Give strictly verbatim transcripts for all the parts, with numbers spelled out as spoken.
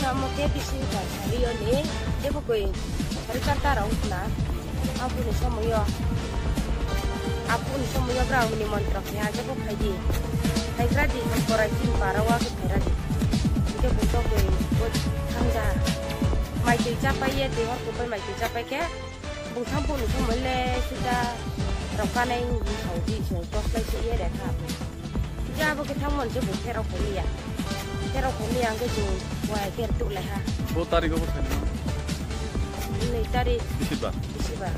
Amo khe bisi ka sari yo ni, jebo koi sari karta rao khna. Aphuh ni somoi yo, aphuh ni somoi yo brao ni montro khe ha, jebo phai di. Phai kra di, korai chini para wo khe phai ra di. Hing khe bung to koi bo thangja. Mai tui chápai ye, tui hor kupai mai tui chápai khe, bung thanng phuh ni somoi le suda rao kanai hing sao di, song torch light se ye re kha. Je abo khe thanngmo ni se bung pherao phai mi ya. Pherao phai mi ya hing khe chung wai khe rtuhlai ha. Bo tarik wo bo saimo? Noi tarik. Bisibar. Bisibar.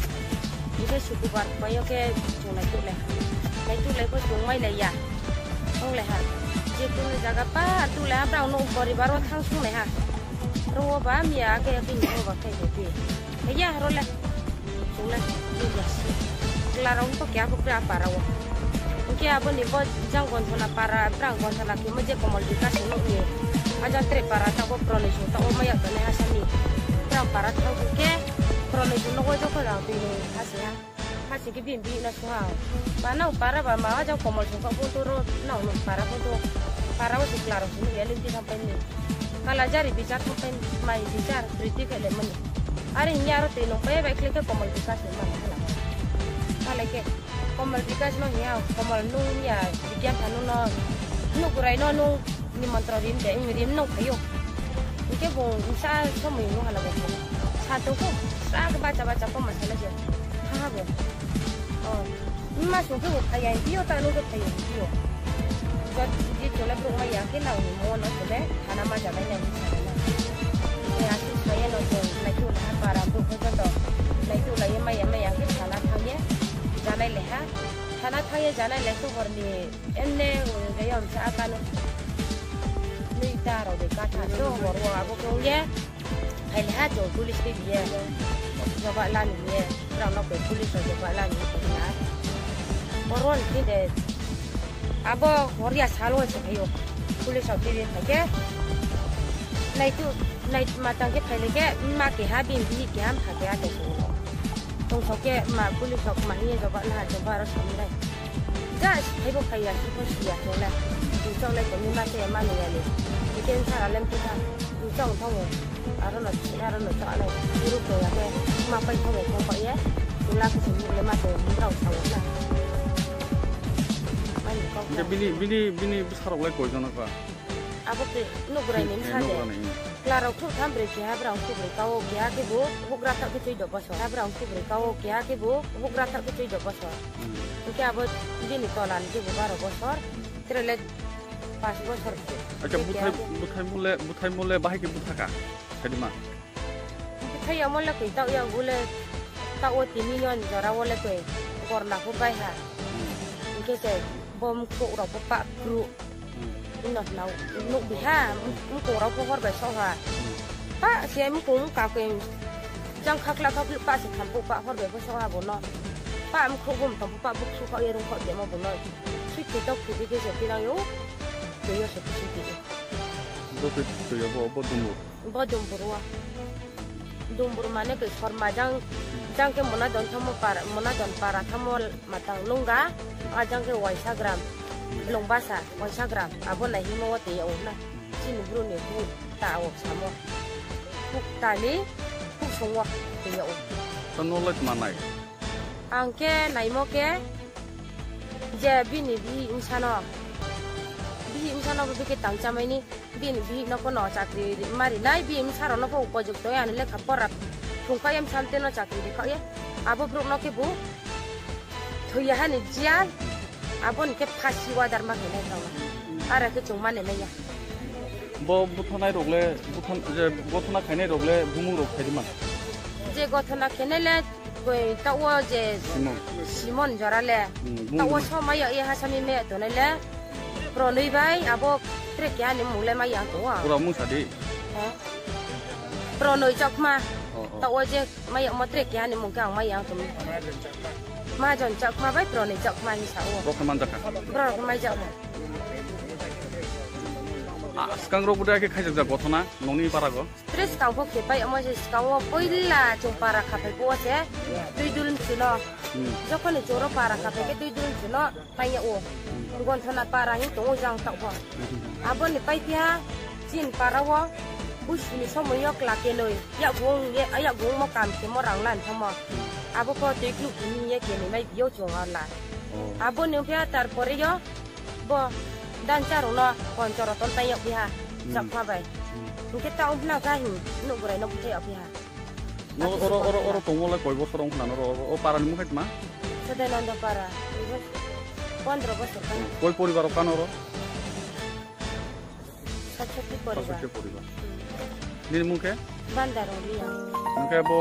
Hing khe sukubar pai yo khe chung naituhlai ha. Naituhlai pho chung mailai ya. Thannglai ha. Je kunu zaga pa rtuhlai ha, brao no poribar wo thanng sunglai ha. Ro wo ba mi ya khe bini ro ba khe de. Phai ya ro le. Chung le, ni ya si. Kla rao pho keha pho kra para wo. Hing khe abo ni bo jang Gonthona para, brang Gonthona khe mo je Komol Bikash nuh ni. Ajang tre para taoh bo Pranoi song taoh wo mai ya tongnai ha sa ni. Brang para thanng khe Pranoi song no wo jokho rang tui ni ha si ha. Ha si khe bini bihih no sung ha. Ba nang para ba ma ajang Komol song kha pho to ro nang no para pho to. Para wo si kla rao sung ya lim ti thanngpai ni. Kalajari bichar thanngpai mai bichar priti khe le mani. Are hing ye aro tui nung pai bai khle khe Komol Bikash ni mani hala. Hala khe Komol Bikash no hing ya, Komol nung ya, Bigyan pha nung no, nung kurai no nung ni montro rim de, imi rim nung phai ou. Hing khe bung sa somoi nung hala bung sa tong kho, sa khe bacha bacha kho ma sa na je, ha ha bo. O. Mma sung khe bo phai ya, hing phi yo ta nung khe phai ya, hing phi yo. Jodi chung le brouh mai ya khe nang ni mo no chung le thana ma janai nai hing sa na. Khe asuh sa ye no chung naituhlai ha para brouh pho joto. Naituhlai ye mai ya mai ya khe thana thanng ye janai le ha. Thana thanng ye janai le khe hor ni emne ong ye yom sa aka no. Noi ta rao de katha so hor wo abo khe ong ye. Phai le ha chung police ni bi ye. Joba la ni ye. Brao no koi police rao joba la ni ye phai na. Hor wo ni de. Abo hor ya sal wo se phai ou. Police rao tiri phai khe. Naitu, nai matang khe phai le khe, mma keha, bini bihih keha, mpha keha, tong song no. Tong song khe ma police rao ma hing ye joba na ha, joba aro sami nai. Ja, phai bo phai ya, si pho si ya, tong le. Tong song le, tong ni ma se, ma ni ya ni. Hing khe bsa ra le mtui ha. Tong song thanng ou. Aro no, aro no, tong le. Ruh tong ya khe, ma pai thanng ou, tong pai ye. Tong la khe se, ruh le ma tong, brao sa ou na. Mai ni kau. Hing khe bini, bini, bini bsa rao le koi jona kha? Abo khe nouhbrai ni bsa de. Nouhbrai ni. Kla rao khrouh tham broi keha, brao khrouh broi ka wo keha khebu houhgra thaoh khe choido bosor. Ha brao khrouh broi ka wo keha khebu houhgra thaoh khe choido bosor. Hmm. Hing khe abo bini tola ni khebu baro bosor. Tre le pas bosor. Acha, buthaimo le, buthaimo le bahai khe butha kha. Khaidi ma. Bthai yamo le koi taoh ya, bo le taoh wo tini yo ni jora wo le koi gorna pho bai ha. Hmm. Hing khe se bo mkhrouh rao pho pah kruh. Hmm. No, no, nuh bi ha, mkong rao pho hor bai soh ha. Hmm. Pah se mkong mka koi jang khakla khaklu pah se thampuh pah hor bai pho soh ha bo no. Pah mkhrouh bo mtang pho pah buksu khaoh ye rung khaoh temo bo no. Sui khe taoh khe di khe se tinang yo. Tui yo se khe sui khe di. Bo khe tui yo bo, bo dumbur. Bo dumbur wo. Dumbur mane khe sorma jang, jang khe Monadon thanngmo para, Monadon para thanngmo matang lungga, a jang khe Waisa gram, Blongbasa, Waisa gram, abo nai hingmo wo tui yag ou na. Chini bru ni bukta wo samo. Bukta ni, buksong wo tui yag ou. Ta no le tma nai? Ang khe naimo khe, je bini bihih bsa no, bihih bsa no bo khe tang chámai ni, bini bihih no pho no chakri ri, ma ri nai, bihih bsa rao no pho upojukto ya ni lekha pora phrung khaoh ye, bsa mte no chakri ri khaoh ye, abo brouh no khebu thoi ya ha ni jia, abo ni khe phasi order ma khe nai tong na. Are khe chung mani nai ya. Bo gothona khainai rao le bumung rao phai di ma? Je gothona khainai le koi taoh wo je Simon jora le, taoh wo so mai yag ye ha sami mai yag tongnai le, Pronoi bai abo tre keha ni mmung le mai ya tong ou. Pura mmung sa di. Pronoi Chakma. Taoh wo je mai yagmo tre keha ni mmung khe ang mai ya tong mi. Mahajon Chakma bai Pronoi Chakma hing sa ou. Brao khe mai jak ou. Skang rao bodei khe khaijak jak gothona nung ni para go? Tre skang pho khe pai yagmo se, skang wo poila chung para khaphai phuh wo se Tuidul mchu no. Jokhon ni chung ro para khaphai khe Tuidul mchu no pai yag ou. Gonthona para hing tong ou jang taoh pho. Abo ni paiphi ha chini para wo Uisu ni somoi yo kla kenoi, yakgu ong ye, yakgu ongmo kam khemo rang lan thangmo. Abo pho tui kluh khe hing ye kenoi mai bi yo chung arla. Abo ni ongphi ha tarpore yo, bo dancha rao no poncho rao ton tai yagphi ha, chakma bai. Hing khe taoh ongphi na kha hing, nouh borai no bthai yagphi ha. Oro, oro, oro tongmo le koi bosor ong khna no ro, o para ni mung khe tma? Sodainando para. Pondro bosor kha. Koi poribar rao kha no ro? Sat soti poribar. Sat soti poribar. Nini mung khe? Banda Rongriang. Hing khe bo